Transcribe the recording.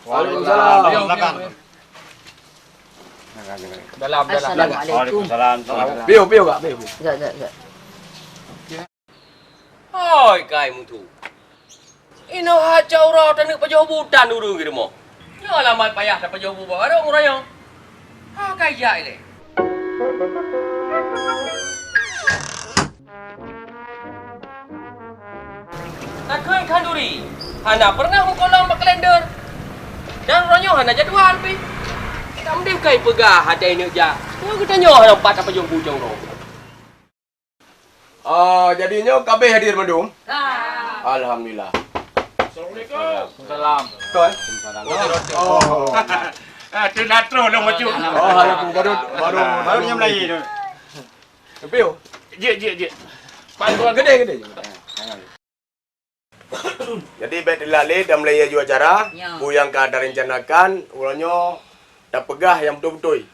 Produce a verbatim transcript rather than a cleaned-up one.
Waalaikumsalam. Silakan. Dalam, dalam. Assalamualaikum. Waalaikumsalam. Piôh, piôh, Kak, piôh, piôh. Jap, jap, jap. Hoi, kai mutu. Inoe ha cot uroe taneuk pajoh bu tan ureueng di rumoh. Nyoe alamat payah tapajoh bu bak warong uroe nyoe. Ha, kai jak ilée. Takheun khanduri, hana peureunah meukolong bak kalender. Dan uroe nyoe hana jadwal pih. Tamdeh kai peugah hana ineuk jak. Nyoe geutanyoe hana pat tapajoh bu cot uroe. Ah, jadi nyoe ka abéh hadir mandum? Ka. Alhamdulillah. Assalamualaikum. Salam. Betul, eh? Oh. Ah, tu dah terus dah maju. Oh, hana peue, baru, baru, baru nyang mulai tu. Piôh. Jeuet, jeuet, jeuet. Pak Tuan. Gede, gede. Jadi, bèk teulat lé dan mulai laju acara, ya. Peue nyang ka tarencanakan, uroe nyoe tapeugah nyang beutôi-beutôi.